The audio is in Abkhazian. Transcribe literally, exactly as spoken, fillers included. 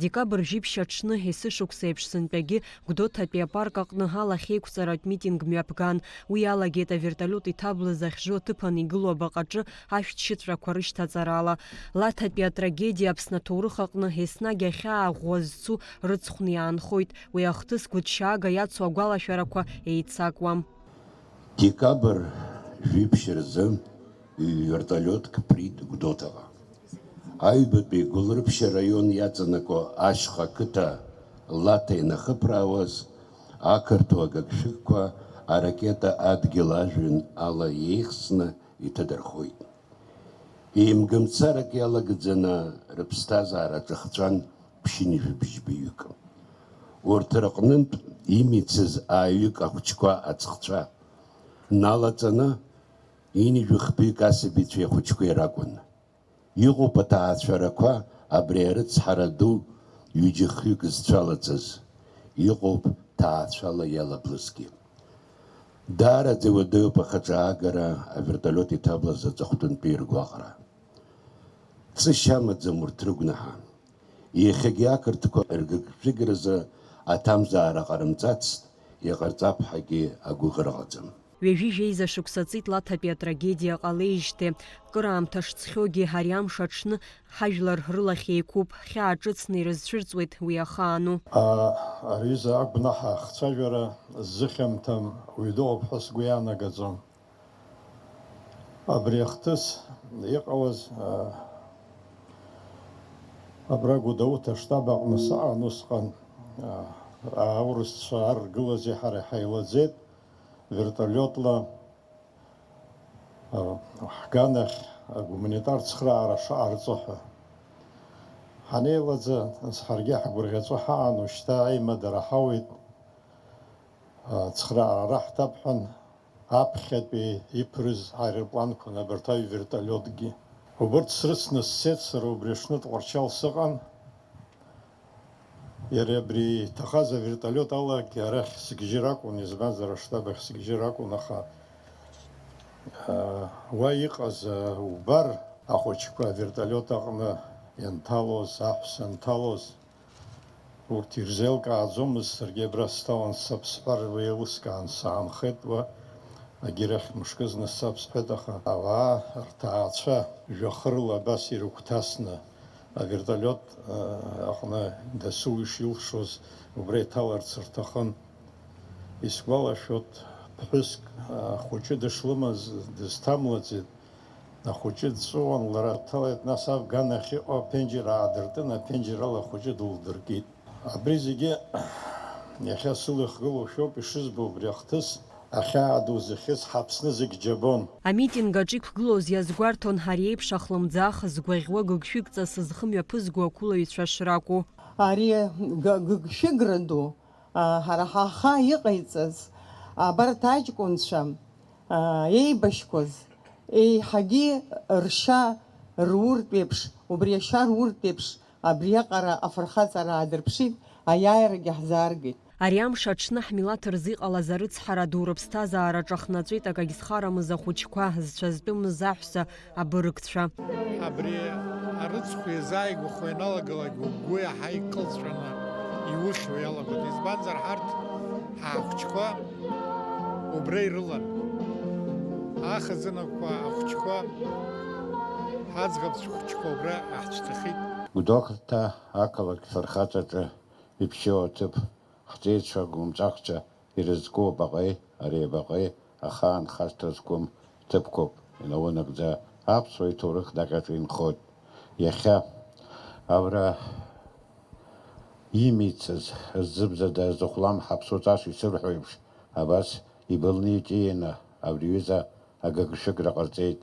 Декабр жәиԥшь аҽны, есышықәса еиԥш сынтәагьы, Гәдоуҭатәи апарк аҟны алахьеиқәҵаратә митинг мҩаԥган. Уи иалагеит авертолиот иҭаблыз ахьжу аҭыԥан игылоу абаҟаҿы ашәҭшьыҵәрақәа рышьҭаҵарала. Лаҭатәи атрагедиа Аԥсны аҭоурых аҟны еснагь ахьаа ӷәӷәа зцу рыцхәны иаанхоит. Уи ахҭыс гәыҭшьаага иацу агәалашәарақәа еицакуам. Декабр жәиԥшь рзы ҩ-вертолиотк ԥрит Гәдоуҭаҟа. Аҩбатәи Гәылрыԥшь араион иаҵанакуа ашьха қыҭа Лаҭа инахыԥраауаз, ақырҭуа агыгшәыгқәа аракета адгьыл ажәҩан ала еихсны иҭадырхоит. Еимгымцарак иалагӡаны рыԥсҭазаара ҿахҵәан ԥшьынҩажәи бжьбаҩык. Урҭ рыҟнынтә имицыз ааҩык ахәыҷқәа аҵхцәа налаҵаны, ҩынҩажәи хԥаҩык асабицәеи ахәыҷқәеи ракәын. Иҟоуп аҭаацәарақәа абри арыцҳара ду ҩыџьа-хҩык зцәалаҵаз, иҟоуп ҭаацәала иалаблызгьы. Даараӡа иуадаҩуп ахаҿы аагара авертолиот иҭаблаз аҵыхәтәантәи ргәаҟра. Ҵышьа амаӡам урҭ рыгәнаҳа. Иахьагьы ақырҭқәа ргыгшәыгразы аҭамзаара ҟарымҵацт, иҟарҵап ҳәагьы агәыӷра ыҟаӡам. Ҩажәи жәеиза шықәса ҵит Лаҭатәи атрагедиа ҟалеижьҭеи. Кыраамҭа шҵхьоугьы, ари амш аҽны ҳажәлар рылахь еиқәуп, хьаа ҿыцны ирызцәырҵуеит уи ахаану. А, ари аҩыза агәнаҳа ахцәажәара ззыхьамҭам уаҩ дыҟоуп ҳәа сгәы иаанагаӡом. Абри ахҭыс иҟалаз, а, абра Гәдоуҭа аштаб аҟны саан усҟан, а, аурысцәа ар ргылази ҳареи ҳаилаӡеит вертолиотла, а, ҳганахь агуманитар цхыраара шаҟарҵо ҳәа. Ҳанеилаӡа, нас ҳаргьы ҳгәырӷьаҵәа ҳаан, ушьҭа аимадара ҳауеит, а, цхыраара раҳҭап ҳәан, аԥхьатәи иԥырыз аеропланқәан абарҭ аҩвертолиотгьы. Убырҭ срыцны сцеит, сара убри аҽны Тҟәарчал сыҟан. Иара абри иҭахаз авертолиот алагьы арахь сгьежьыр акәын, избанзар, аштаб ахь сгьежьыр акәын, аха, а, уа иҟаз, а, убар, ахәыҷқәа авертолиот аҟны ианҭалоз, аҳәса анҭалоз, урҭ ирзеилкааӡомызт, саргьы абра сҭалан сцап сҳәар, уи еилыскаан саанхеит уа, агьырахь мышкызны сцап сҳәеит, аха ауаа рҭаацәа жәахырла абас ирыгәҭасны, авертолиот, а, аҟны дасу ишилшоз убра иҭаларц рҭахын. Исгәалашәоит, ԥҳәыск, а, ахәыҷы дышлымаз дызҭамлаӡеит. Ахәыҷы дҵәыуан, лара дҭалеит, нас афган ахь иҟоу аԥенџьыр аадыртын, аԥенџьыр ала ахәыҷы дылдыркит. Абри зегьы иахьа сылахгылоушәоуп ишызбо, убри ахҭыс ахьаа ду зыхьыз ҳаԥсны зегь џьабон. Амитинг аҿы иқәгылоз иазгәарҭон ари еиԥш ахлымӡаах згәаӷьуа гыгшәыгҵас зхы мҩаԥызго ақәылаҩцәа шракәу. Ари г-, гыгшәыгра ду, а, ҳара ҳаха иҟаиҵаз абарҭ аҷкәынцәа, а, еибашьқәаз, еиҳагьы ршьа руртә еиԥш, убри ашьа руртә еиԥш, абриаҟара афырхаҵара аадырԥшит, аиааирагьы ҳзааргеит. Ари амш аҽны ҳмилаҭ рзы иҟалаз арыцҳара ду рыԥсҭазаара ҿахнаҵәеит акагь зхарамыз ахәыҷқәа, зцәа зтәымыз аҳәса абыргцәа. Абри арыцхә иазааигәахо ианалагалак угәы иаҳа икылҵәаны иухьуа иалагоит, избанзар ҳарҭ ҳахәҷқәа убра ирылан. Ахазынақәа, ахәҷқәа, ҳаӡӷабцәа хәҷқәа убра иаҳцәҭахеит. Гәдоуҭа ақалақь фырхаҵаҿы иԥшьоу аҭыԥ, ҳҵеицәа гәымҵәахәцәа ирызку абаҟеи, ари абаҟеи ахаан хашҭра зқәым ҭыԥқәоуп, инаунагӡа аԥсуа иҭоурых даҟьаҿ инхоит. Иахьа абра имицыз, зыбзада зыхәлам ҳаԥсуа ҵас исырҳәо еиԥш, абас ибылны иҿианы абри аҩыза агыгшәыгра ҟарҵеит.